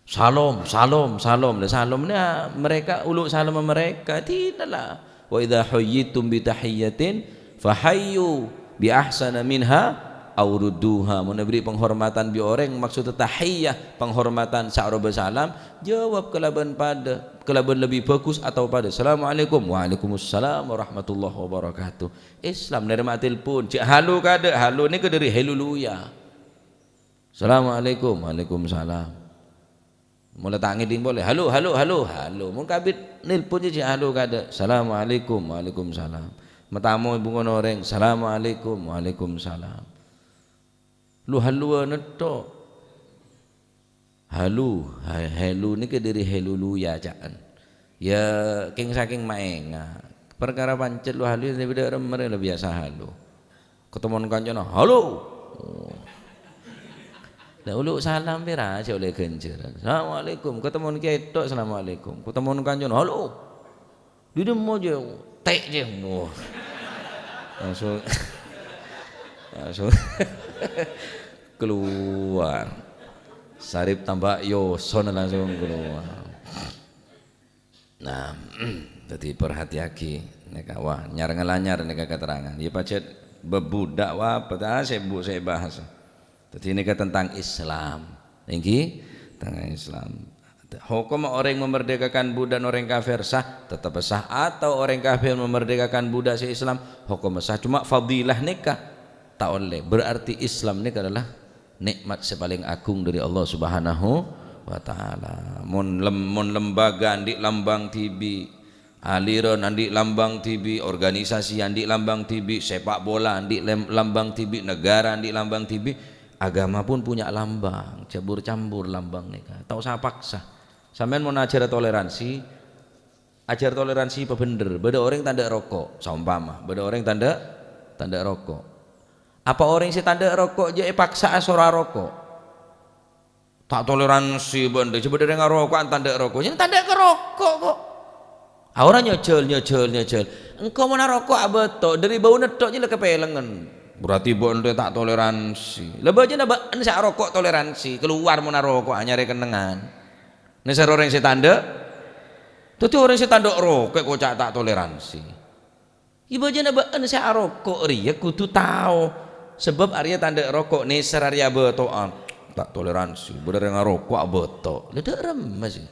"Salom, salom, salom." Lah, salom ni, ah, mereka, ulu' salom mereka. Tidak lah. "Wa idza huyyitum bi tahiyyatin fahayyu bi ahsana minha aw rudduha." Mon èberri' penghormatan bi' orèng, maksudnya tahiyyah, penghormatan sa'roba salam, jawab kalabân padâ, kalabân lebih bagus atau padâ. "Assalamualaikum." "Waalaikumsalam warahmatullahi wabarakatuh." Islam nerima telepon, jhâ' halo kadâ', halo nèka dâri haleluya. "Assalamualaikum." "Waalaikumsalam." Mula ta' ngèdhing polè, "Halo, halo, halo, halo." Mon kabit nelpon jhâ' halo kadâ', "Assalamualaikum." "Waalaikumsalam." Matamo è bungkona orèng, "Assalamualaikum." "Waalaikumsalam." Lu haluwân tok. Halu, ha-, helu nèka dâri heluluya ca'en. Ya, kèng-sakèng maènga. Parkara pancet lu halu, ya, bâdâ remmer la biyasa halu. Ketemon kancana, "Halo!" Oh. Lah, ulu' salam pèra' sè ollè ghânjhârân. "Assalamualaikum." Ketemon kèya tok, "Assalamualaikum." Ketemon kancana, "Halo!" Di demo je, tek je, wah. Langsung, langsung keluar. Sarip tambah yoson langsung keluar. Nah, jadi perhatiagi, nèka, wah, nyar-ngelanyar nèka keterangan. Ya, pajat bebudak, wah, apa ta, sibuk saya bahas. Jadi nèka tentang Islam. Nggih, tentang Islam. Hokomma orèng memerdekakan budak orèng kafir sah, tetep sah. Atau orèng kafir memerdekakan budak sè Islam, hokomma sah. Cuma fadilah nèka ta' ollè. Berarti Islam nèka adalah nikmat sè palèng agung dâri Allah Subhanahu wa Ta'ala. Mon lem-, mon lembaga andi' lambang dhibi', aliran andi' lambang dhibi', organisasi andi' lambang dhibi', sepak bola andi' lem-, lambang dhibi', negara andi' lambang dhibi', agama pun punya lambang, cabur-cambur lambang nèka. Ta' osa paksa. Sampèyan mon ajhâr toleransi, ajhâr toleransi pabhendher. Bâdâ orèng ta' endâ' roko', saompama. Bâdâ orèng ta' endâ', ta' endâ' roko'. Apa orèng sè ta' endâ' roko' jhâ' èpaksa'a soro aroko'? Ta' toleransi bâ'na, jhâ' bâdâ orèng aroko'an ta' endâ' roko'. Jhâ' ta' endâ' ka roko' ko'. Aora nyajhâl, nyajhâl, nyajhâl. Engko' mon aroko' abâto, dâri bâuna tok jhâ' la kapèlengngen. Berarti bâ'na ta' toleransi. La bâjâna bâ'na sè aroko' toleransi, kalowar mon aroko' anyarè kennengngan. Nèsèr orèng sè ta' endâ'. Dhâddhi orèng sè ta' endâ' roko' èkoca' ta' toleransi. Iyâ bâjâna bâ'na sè aroko' rèya kodhu tao, sabâb arèya ta' endâ' roko' nèsèr arèya abâto'an. Ta' toleransi, bâdâ orèng aroko' abâto. La dâ' remma sè.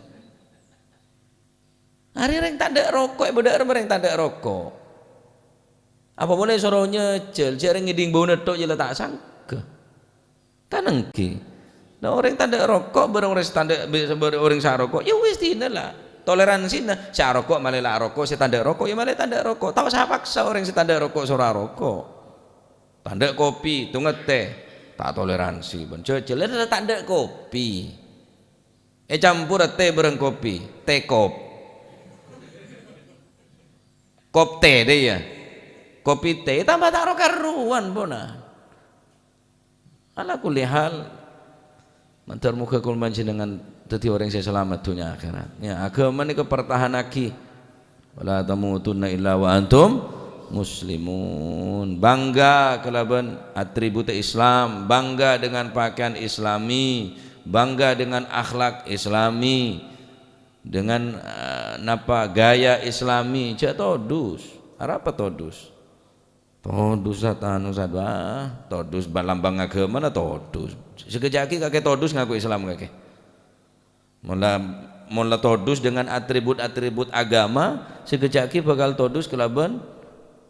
Arèya orèng ta' endâ' roko', bâdâ remma orèng ta' endâ' roko'. Apa polè soro nyajhâl, jhâ' orèng ngèdhing bâuna tok jhâ' la ta' sangghâ. Kan èngghi. Nah, orèng ta' endâ' roko' bârâng orèng sè ta' endâ', bi-, bârâng orèng sè aroko', ya wis dinah la. Toleransina, sè aroko' malè la aroko', sè ta' endâ' roko' ya malè ta' endâ' roko'. Ta' osa paksa orèng sè ta' endâ' roko' soro aroko'. Ta' endâ' kopi, tongèt tè. Ta' toleransi, bân jhâjhâl, la ta' endâ' kopi. Ècampora tè bârâng kopi, tè kop. Kop tè, dâ' iyâ. Kopi tè, tamba ta' ro-karowan, pona. Ala kulli hal, mandhâr moghâ kaulâ panjhennengngan dhâddhi orèng sè salamet dhunnya akhèrat. Ya, aghâma nèka pertahanaghi. "Wala tamutunna illa wa antum muslimun." Bangga kalabân atribut Islam, bangga dengan pakaian Islami, bangga dengan akhlak Islami, dengan, eh, napa, gaya Islami. Jhâ' todus. Arapa todus? Todus sat-, anu sat-, ah, todus ba-, lambang aghâmana todus. Sakejjhâ' aghi' kakè todus ngako Islam kakè. Mon la, mon la todus dengan atribut-atribut agama, sakejjhâ' aghi' bhâkal todus kalabân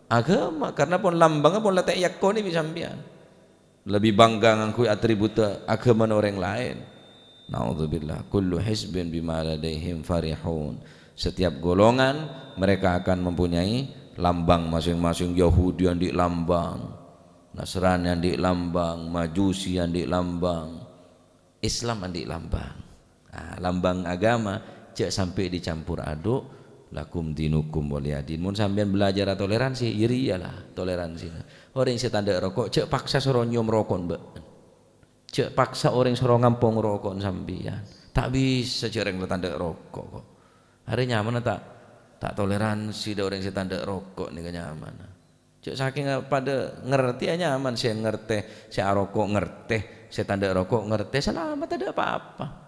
aghâma, karna pon lambangnga pon la ta' èakonè bi' sampèyan. Lebbi bangga ngangghuy atribut aghâmana orèng laèn. Na'udzubillah. "Kullu hizbin bima ladaihim farihun." Setiap golongan mereka akan mempunyai lambang masing-masing. Yahudi andi' lambang, Nasrani andi' lambang, Majusi andi' lambang. Islam andi' lambang. Ah, lambang agama jhâ' sampè' dicampor adhu', "Lakum dinukum waliyadin." Mon sampèyan bhâlajhârâ toleransi, ya rèya la toleransina. Orèng sè ta' endâ' roko', jhâ' paksa soro nyom roko'en bâ'en. Jhâ' paksa orèng soro ngampong roko'en sampèyan. Ta' bisa jhâ' orèng ta' endâ' roko' ko'. Arè nyamana ta', ta' toleransi dâ' orèng sè ta' endâ' roko' nèka nyamana. Jhâ' sakènga padâ ngartè ya nyaman, sè ngartè, sè aroko' ngartè, sè ta' endâ' roko' ngartè, salamet, tadâ' pa-apa.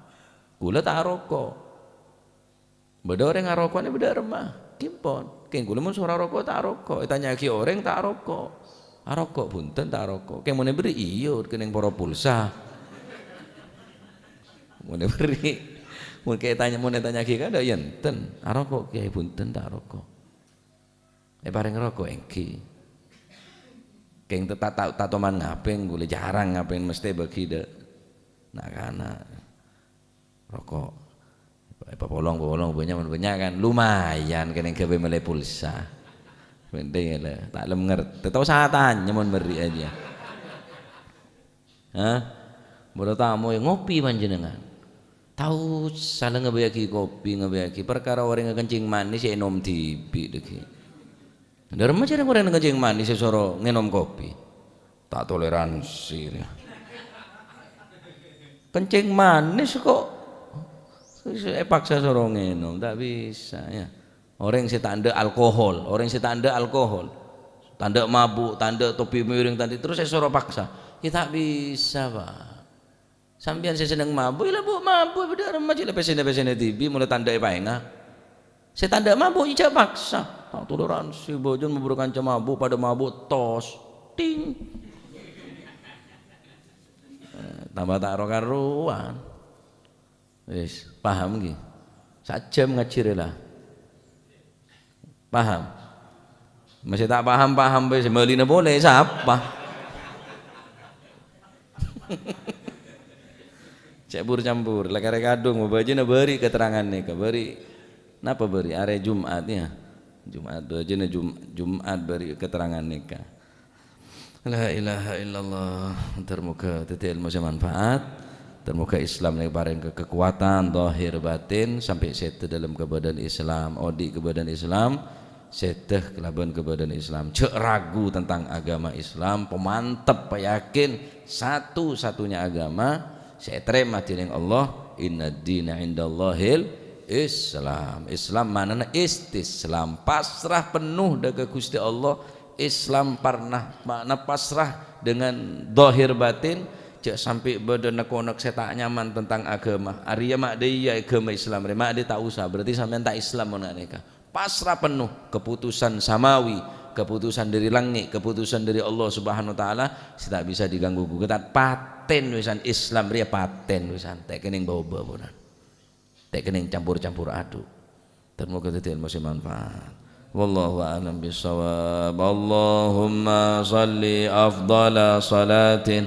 Kaulâ ta' aroko'. Bâdâ orèng aroko'an è bâdâ remma, ghi pon. Kèng kaulâ mon soro aroko' ta' aroko', ètanya'aghi orèng ta' aroko'. Aroko' bhunten ta' aroko'. Kèng mon èberri' iyâ, kennèng poro pulsa. Mon èberri', mon kè tanya, mon ètanya'aghi kadâ' ya enten, aroko' kèya bhunten ta' aroko'. Èparèng roko' ènggi. Kèng ta-, ta-, ta-, ta' toman ngapèng, ghulâ jhârâng ngapèng, mestè bâgi dâ' na'-kana'. Roko'. Èpapolong-polong bânnya' mon bânnya' kan, lumayan kennèng ghâbây mellè pulsa. Penting la, ta' lem ngartè. Ta' osa atanya mon berri' aja. Hah? Bâdâ tamoy ngopi panjhennengngan. Ta' osa la ngabâyâghi kopi, ngabâyâghi. Parkara orèngnga kencing manis, ènom dhibi' dhâggi'. Dâ' remma jhârâng orèng kencing manis èsoro ngènom kopi. Ta' toleransi, ya. Kencing manis kok èpaksa soro ngènom, ta' bisa, ya. Orèng sè ta' endâ' alkohol, orèng sè ta' endâ' alkohol, ta' endâ' mabuk, ta' endâ' topi miring, ta' endâ', terus èsoro paksa. Ya ta' bisa, Pak. Sampèyan sè senneng mabuk, ya la bu-, mabuk, bâdâ remma jhâ' la pèssèna-pèssèna dhibi', molaè ta' endâ' èpaènga. Sè ta' endâ' mabuk, ya jhâ' paksa. Ta' toleransi, bâjâna mabur kanca mabuk, padâ mabuk, tos. Ting. Eh, tamba ta' ro-karowan. Wis, paham ngghi? Sajjhâm ngajhi rè la. Paham? Masih ta' paham-paham bhâi, sè bâlina polè sapa? Cè' bur-campur, la karè kadhung, bâjâna bâri' keterangan nèka, bâri'. Napa bâri'? Arè Jum'at, ya. Jum'at, bâjâna Jum-, Jum'at bâri' keterangan nèka. La ilaha illallah. Ter-moga dhâddhi ilmu sè manfaat. Ter-moga Islam nèka parèng ka-, kekuatan zahir batin sampè' sèdhâ dâlem kabâdâ'ân Islam, odi' kabâdâ'ân Islam, sèdhâ kalabân kabâdâ'ân Islam. Jhâ' ragu tentang agama Islam, pamantep, yakin satu-satunya agama sè ètarèma dhinèng Allah, "Innad dina indallahil Islam." Islam ma'nana istislam, pasrah penuh dâ' ka Ghustè Allah. Islam parna, ma'na pasrah dengan zahir batin, jhâ' sampè' bâdâ nek-onek sè ta' nyaman tentang agama. Arèya ma' dâ' iyâ agama Islam rè, ma' dâ' ta' osa, berarti sampèyan ta' Islam mon nga' nèka. Pasrah penuh, keputusan samawi, keputusan dâri langngè', keputusan dâri Allah Subhanahu wa Ta'ala, sè ta' bisa diganggu gugat. Patèn wisan Islam rèya patèn wisan, ta' kènèng bâ-obâ ponan. Ta' kènèng campor-campor adhu. Ter-moga dhâddhi ilmu sè manfaat. Wallahu a'lam bissawab. Allahumma shalli afdhala shalatin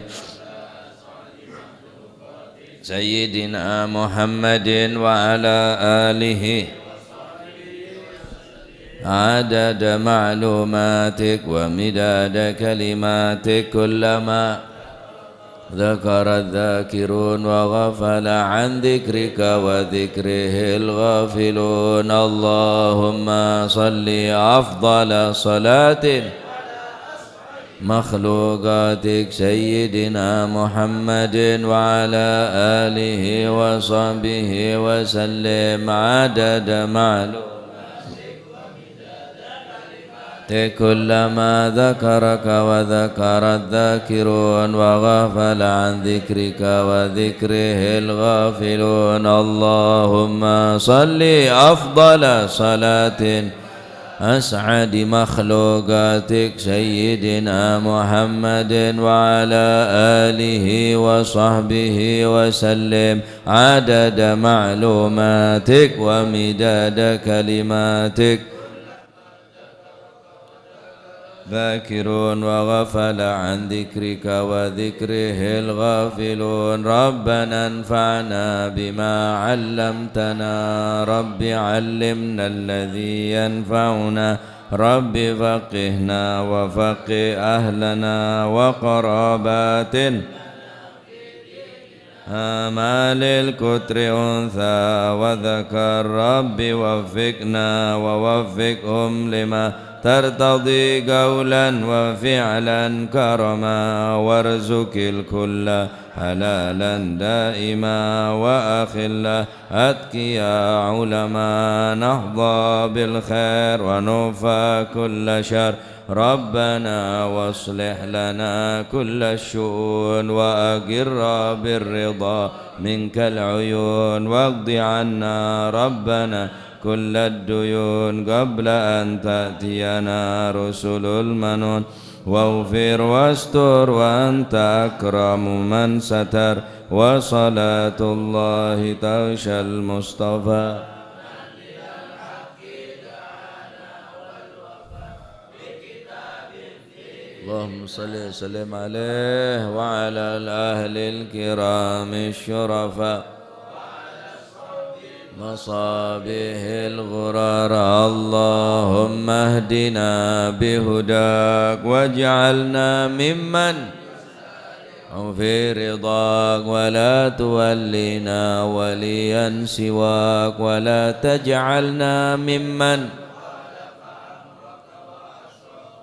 Sayyidina Muhammadin wa ala alihi adada ma'lumatik wa midada kalimatik kullama ذكر الذاكرون وغفل عن ذكرك وذكره الغافلون. اللهم صل أفضل صلاة مخلوقاتك سيدنا محمد وعلى آله وصحبه وسلم عدد معلوم كلما ذكرك وذكر الذاكرون وغفل عن ذكرك وذكره الغافلون. اللهم صل أفضل صلاة أسعد مخلوقاتك سيدنا محمد وعلى آله وصحبه وسلم عدد معلوماتك ومداد كلماتك. ذاكرون وغفل عن ذكرك وذكره الغافلون. ربنا انفعنا بما علمتنا. رب علمنا الذي ينفعنا. رب فقهنا وفقه أهلنا وقراباتنا. ما للكتر أنثى وذكر. رب وفقنا ووفقهم لما ترتضي قولا وفعلا كرما، وارزق الكل حلالا دائما وأخلا أتقيا علما نحظى بالخير ونوفى كل شر. ربنا واصلح لنا كل الشؤون وأقر بالرضا منك العيون واقض عنا ربنا كل الديون قبل أن تأتينا رسل المنون واغفر واستر وأنت أكرم من ستر وصلاة الله تغشى المصطفى. اللهم صل وسلم عليه وعلى الأهل الكرام الشرفاء مصابيح الغرر. اللهم اهدنا بهداك واجعلنا ممن في رضاك ولا تولنا وليا سواك ولا تجعلنا ممن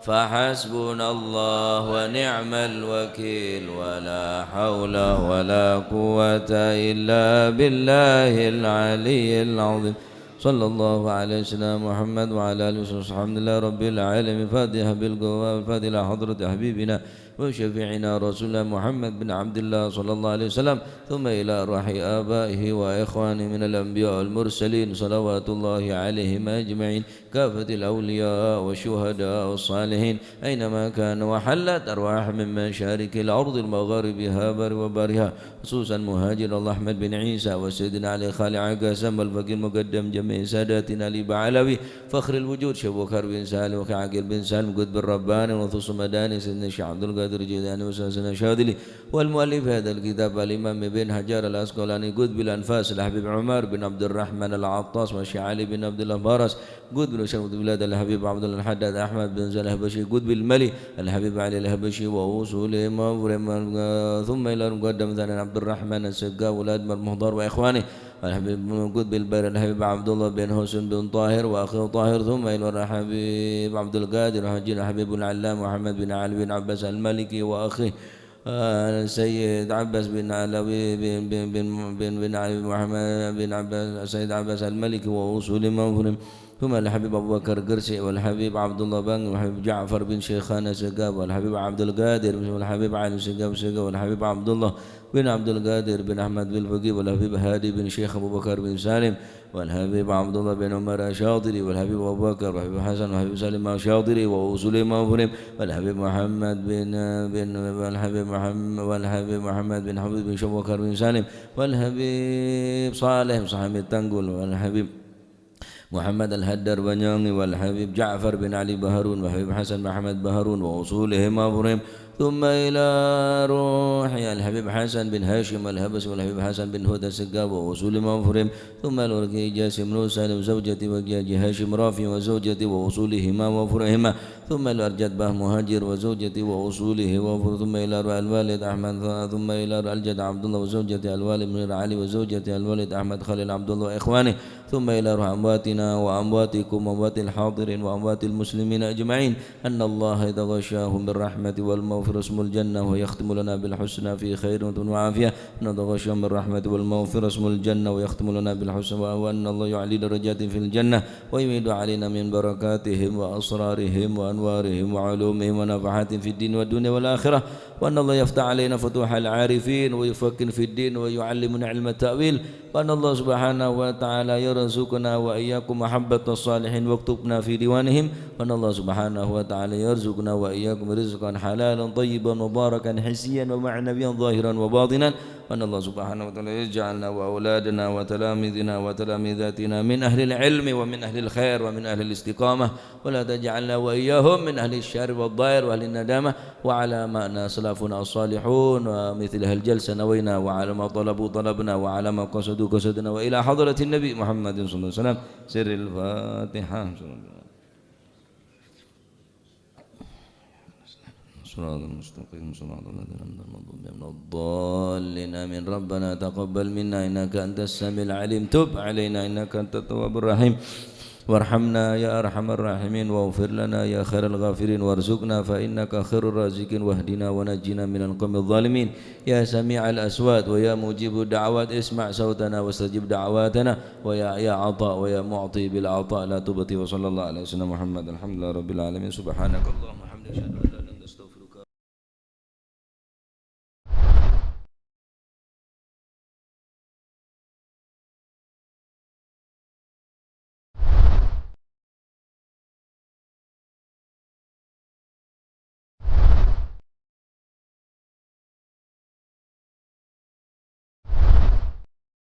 فحسبنا الله ونعم الوكيل ولا حول ولا قوة إلا بالله العلي العظيم. صلى الله على سيدنا محمد وعلى آله وصحبه. الحمد لله رب العالمين. فاتحة بالقوة والفاتحة إلى حضرة حبيبنا وشفيعنا رسول الله محمد بن عبد الله صلى الله عليه وسلم، ثم إلى أرواح آبائه وإخوانه من الأنبياء والمرسلين صلوات الله عليهم أجمعين، كافة الأولياء والشهداء والصالحين، أينما كانوا وحلت أرواحهم من مشارق الأرض لمغاربها بر وبرها، خصوصا مهاجر الله أحمد بن عيسى وسيدنا علي خالع قاسم والفقيه المقدم جميع ساداتنا الإبا علوي فخر الوجود شيخ بكر بن سالم وأخي عقيل بن سالم قطب الرباني وثص مداني سيدنا الشيخ عبد القادر الجيلاني وسيدنا الشاذلي والمؤلف هذا الكتاب الإمام ابن حجر العسقلاني قطب الأنفاس الحبيب عمر بن عبد الرحمن العطاس والشيخ علي بن عبد الله البرص قطب الشرق البلاد الحبيب عبد الله الحداد أحمد بن زين الحبشي قطب الملي الحبيب علي الحبشي وأصولهم وفروعهم ثم إلى المقدم ثاني عبد الرحمن السقاف والأدمر مهضار وإخوانه والحبيب بن قطب البر الحبيب عبد الله بن حسين بن طاهر وأخيه طاهر ثم إلى الحبيب عبد القادر حجي الحبيب العلامة محمد بن علي بن عباس المالكي وأخيه آه، السيد عباس بن علوي بن، بن، بن، بن، بن علي بن محمد بن عباس، السيد عباس المالكي وأصولهم وفروعهم. ثم الحبيب أبو بكر قرسي والحبيب عبد الله بانغ والحبيب جعفر بن شيخان السقاف والحبيب عبد القادر والحبيب علي السقاف السقاف والحبيب عبد الله بن عبد القادر بن أحمد بالفقيه والحبيب هادي بن شيخ أبو بكر بن سالم والحبيب عبد الله بن عمر الشاطري والحبيب أبو بكر والحبيب حسن والحبيب سالم الشاطري وأصولهم وفروعهم والحبيب محمد بن، بن، والحبيب محمد، والحبيب محمد بن حبيب بن شيخ أبو بكر بن سالم والحبيب صالح صاحب التنقل والحبيب محمد الحداد بنيانغي والحبيب جعفر بن علي بهارون والحبيب حسن محمد بهارون وأصولهم وفروعهم ثم إلى روح الحبيب حسن بن هاشم الحبشي والحبيب حسن بن هود السقاف وأصولهم وفروعهم ثم إلى الورقي جاسم نور سالم زوجته وجاجي هاشم رافي وزوجته وأصولهما وفروعهما ثم إلى الأرجد باه مهاجر وزوجته وأصوله وفروعه ثم إلى روح الوالد أحمد ثم إلى روح الجد عبد الله وزوجته الوالد منير علي وزوجته الوالد أحمد خليل عبد الله وإخوانه ثم إلى روح أمواتنا وأمواتكم وأموات الحاضرين وأموات المسلمين أجمعين أن الله يتغشاهم بالرحمة والمغفرة واسم الجنة ويختم لنا بالحسنى في خير وعافية أن يتغشاهم بالرحمة والمغفرة واسم الجنة ويختم لنا بالحسنى وأن الله يعلي درجاتهم في الجنة ويمد علينا من بركاتهم وأسرارهم وأنوارهم وعلومهم ونفحاتهم في الدين والدنيا والآخرة وأن الله يفتح علينا فتوح العارفين ويفقهنا في الدين ويعلمنا علم التأويل وأن الله سبحانه وتعالى يرزقنا وإياكم محبة الصالحين واكتبنا في ديوانهم وأن الله سبحانه وتعالى يرزقنا وإياكم رزقا حلالا طيبا مباركا حسيا ومعنويا ظاهرا وباطنا وأن الله سبحانه وتعالى يجعلنا وأولادنا وتلاميذنا وتلاميذاتنا من أهل العلم ومن أهل الخير ومن أهل الاستقامة ولا تجعلنا وإياهم من أهل الشر والضير وأهل الندامة وعلى ما أنا أسلافنا الصالحون ومثل هالجلسة نوينا وعلى ما طلبوا طلبنا وعلى ما قصدوا قصدنا وإلى حضرة النبي محمد صلى الله عليه وسلم سر الفاتحة صراط المستقيم صراط الذين أنعمت عليهم غير المغضوب عليهم ولا الضالين آمين ربنا تقبل منا إنك أنت السميع العليم تب علينا إنك أنت التواب الرحيم وارحمنا يا أرحم الراحمين واغفر لنا يا خير الغافرين وارزقنا فإنك خير الرازقين واهدنا ونجنا من القوم الظالمين يا سميع الأصوات ويا مجيب الدعوات اسمع صوتنا واستجب دعواتنا ويا يا عطاء ويا معطي بالعطاء لا تبطي وصلى الله على سيدنا محمد الحمد لله رب العالمين سبحانك اللهم وبحمدك أشهد أن لا